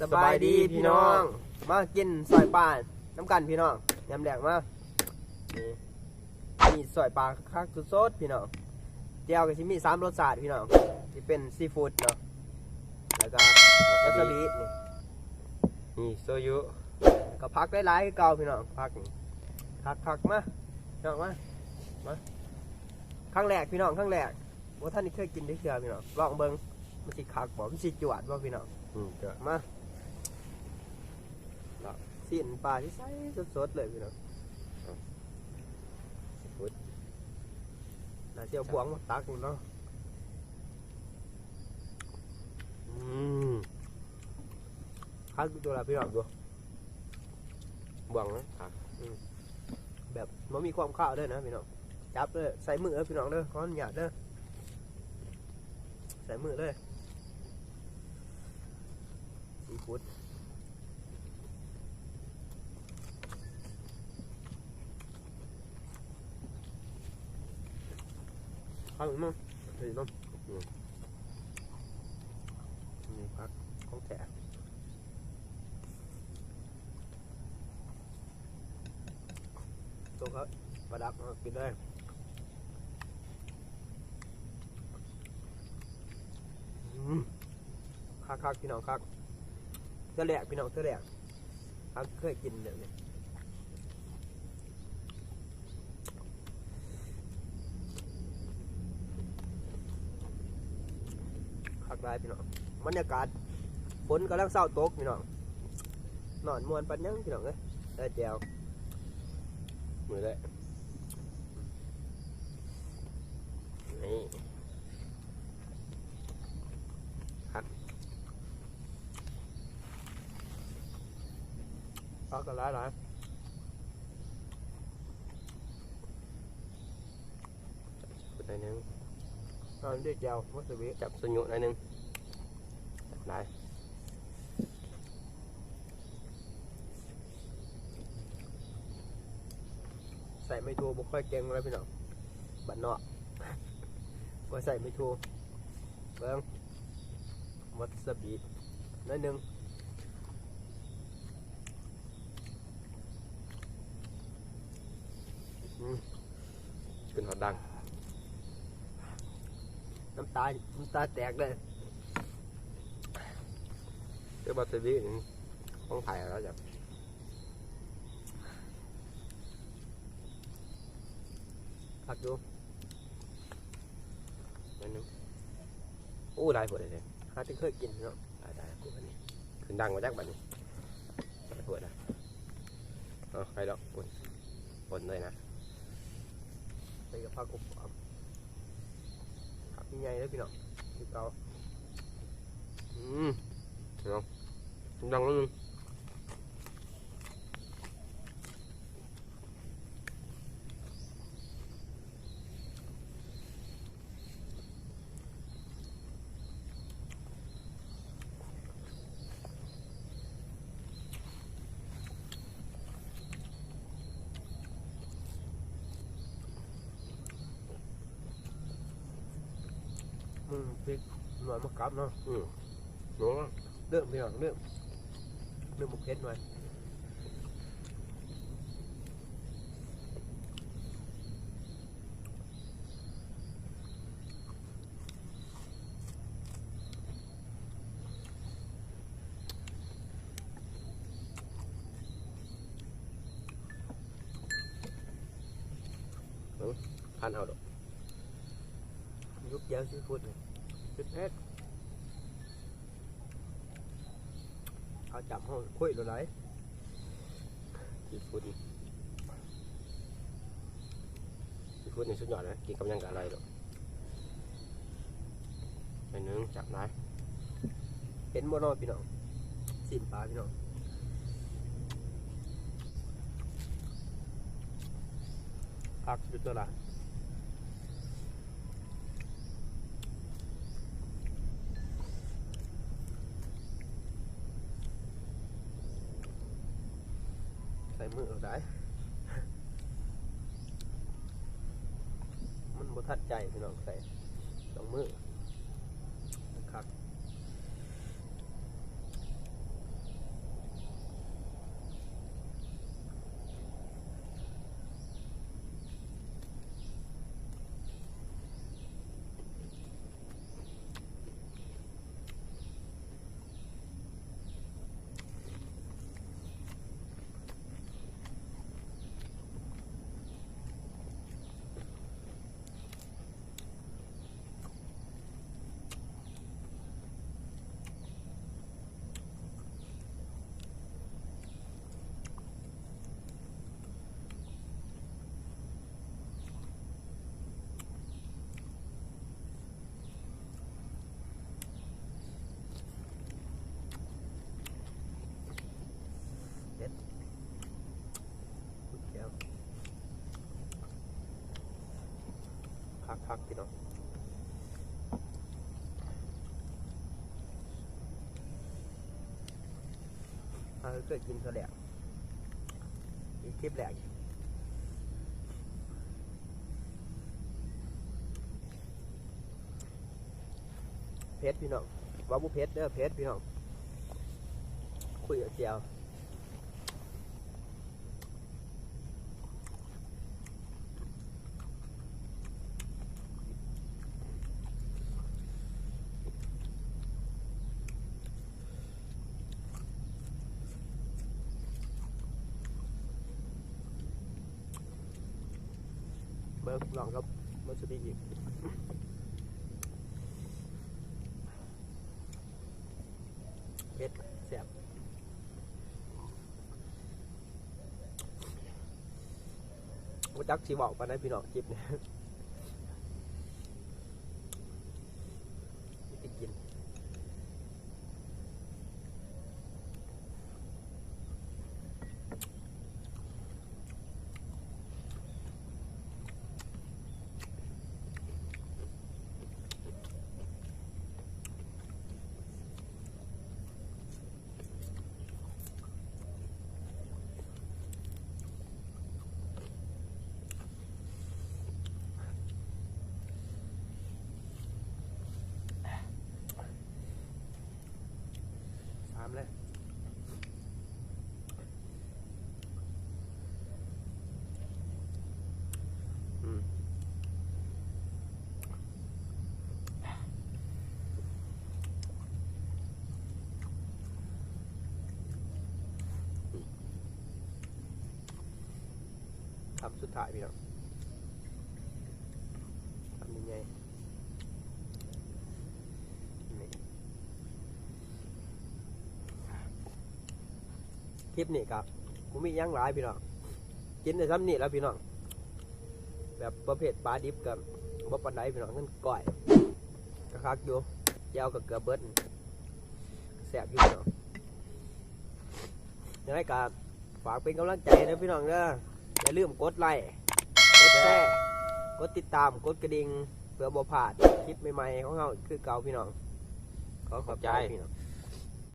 ສະບາຍດີພີ່ນ້ອງ ມາກິນຊອຍປານຳກັນພີ່ນ້ອງ ຍາມແລງມາ ນີ້ ມີຊອຍປາຄັກໆ ສົດໆ ພີ່ນ້ອງ ແຈ່ວກໍຊິມີສາມລົດຊາດພີ່ນ້ອງ ຊິເປັນຊີຟູດເນາະ ແລ້ວກໍວາຊາບິ ນີ້ ມີໂຊຍຸ ແລ້ວກໍຜັກຫຼາຍໆ ຄືເກົ່າພີ່ນ້ອງ ຜັກນີ້ ຄັກໆ ມາ ພີ່ນ້ອງມາ ມາ ຄັ້ງແລກພີ່ນ້ອງ ຄັ້ງແລກ ບໍ່ທັນໄດ້ເຄີຍກິນຈັກເທື່ອພີ່ນ້ອງ ລອງເບິ່ງ ມັນຊິຄັກບໍ່ ມັນຊິຈວດບໍ່ພີ່ນ້ອງ ອືມ ຈວດ ມາ ລາບຊີ້ນປາທີ່ໃສສົດໆ ເລີຍພີ່ນ້ອງ ອືມ ຊີຟູດ ໜ້າຊິເອົາບ່ວງມາຕັກເນາະ ອືມ ຄັກຢູ່ຕົວລະພີ່ນ້ອງ ບ່ວງນະ ອືມ ແບບບໍ່ມີຄວາມຄາວເລີຍນະພີ່ນ້ອງ ຈັບເລີຍ ໃສ່ມືເດີພີ່ນ້ອງເດີ ຂໍອະນຸຍາດເດີ ໃສ່ມືເລີຍ ຊີຟູດ ເອົາມາ ເອົາມາ ອືມ ນີ້ຜັກຂອງແທ້. ໂຕເຂົາປະດັບ ເອົາກິນເລີຍ ອືມ ຄັກໆ ພີ່ນ້ອງຄັກ ເທື່ອແລກພີ່ນ້ອງ ເທື່ອແລກ ຫາເຄີຍກິນແບບນີ້ ຄັກຫຼາຍພີ່ນ້ອງ ບັນຍາກາດຝົນກຳລັງເຊົາຕົກພີ່ນ້ອງ ນອນມ່ວນປານຫຍັງພີ່ນ້ອງເອີຍ ໄດ້ແຈ່ວ ມື້ແລກ ນີ້ ຄັກ ຜັກກໍຫຼາຍໆ ໜ້ອຍໜຶ່ງ ເອົາເດ້ແຈ່ວ ວາຊາບິ ຈັບໂຊຍຸໜ້ອຍໜຶ່ງ ຫຼາຍ ໃສ່ໄມ້ໂທບໍ່ຄ່ອຍເກັ່ງເລີຍພີ່ນ້ອງ ບ້ານນອກ ກໍໃສ່ໄມ້ໂທ ເບິ່ງ ວາຊາບິໜ້ອຍໜຶ່ງ ອືມ ຂຶ້ນຮອດດັງ ນ້ຳຕາ ນ້ຳຕາແຕກເລີຍ ແຕ່ວາຊາບິນີ້ຂອງໃຜລະ ຈັກ ຄັກຢູ່ ໜ້ອຍໜຶ່ງ ໂອ້ ຫຼາຍໂພດເດ ຫາແຕ່ເຄີຍກິນເນາະ ຕາຍໆ ກູບັດນີ້ ຂຶ້ນດັງບໍ່ຈັກບັດນີ້ ຫຼາຍໂພດນະ ເອົາ ໃຄດອກ ປົນ ປົນເລີຍນະ ໃສ່ກັບຜັກອົບຫອມ ຄຳໃຫຍ່ໆ ເດີພີ່ນ້ອງ ຄືເກົ່າ ອືມ ພີ່ນ້ອງ ດັງໜຶ່ງ ອືມ ພິກໜ້ອຍມາກັບເນາະ ອືມ ເດີມພີ່ນ້ອງ ເດີມ ເດີມບັກເຜັດໜ້ອຍ ເອີ ພັນເອົາດອກ ຍຸກແຈ່ວຊີຟູດນີ້ ເຜັດໆ ເອົາຈັບເຮົາຄຸຍໂລດໄດ໋ ຊີຟູດນີ້ ຊີຟູດນີ້ສຸດຍອດນະ ກິນກັບຫຍັງກໍອະລ່ອຍໂລດ ໜ້ອຍໜຶ່ງ ຈັບຫຼາຍ ເຫັນບໍ່ເນາະພີ່ນ້ອງ ຊີ້ນປາພີ່ນ້ອງ ຄັກຢູ່ຕົວລະ. ໃສ່ມືເອົາໄດ້ ມັນບໍ່ທັນໃຈພີ່ນ້ອງ ໃສ່ສອງມື ຄັກ. ຄັກພີ່ນ້ອງ ເຮົາເຄີຍກິນເທື່ອແລກ ອີກຄລິບແລກ. ເຜັດພີ່ນ້ອງ ເວົ້າບໍ່ເຜັດເດີ ເຜັດພີ່ນ້ອງ ຄຸຍເອົາແຈ່ວ. ເບິ່ງລອງກັບວາຊາບິອີກ ເຜັດແຊບ. ບໍ່ຈັກຊິເວົ້າປານໃດພີ່ນ້ອງ ຄລິບນີ້ ໄປກິນ. ສາມເລີຍ ອືມ ຄຳສຸດທ້າຍພີ່ນ້ອງ ຄຳໃຫຍ່ໆ ນີ້ ຄລິບນີ້ກໍບໍ່ມີຫຍັງຫຼາຍພີ່ນ້ອງ ກິນໄດ້ສ່ຳນີ້ແຫຼະພີ່ນ້ອງ ແບບປະເພດປາດິບກໍບໍ່ປານໃດພີ່ນ້ອງ ເປັນກ້ອຍກໍຄັກຢູ່ ແຈ່ວກໍເກືອບເບິດ ແຊບຢູ່ພີ່ນ້ອງ ຈັ່ງໃດກໍ ຝາກເປັນກຳລັງໃຈເດີພີ່ນ້ອງເດີ ຢ່າລືມກົດໄລ້ ກົດແຊ ກົດຕິດຕາມ ກົດກະດິ່ງ ເພື່ອບໍ່ພາດຄລິບໃໝ່ໆຂອງເຮົາຄືເກົ່າພີ່ນ້ອງ ຂໍຂອບໃຈ ຂອບໃຈ ພີ່ນ້ອງ.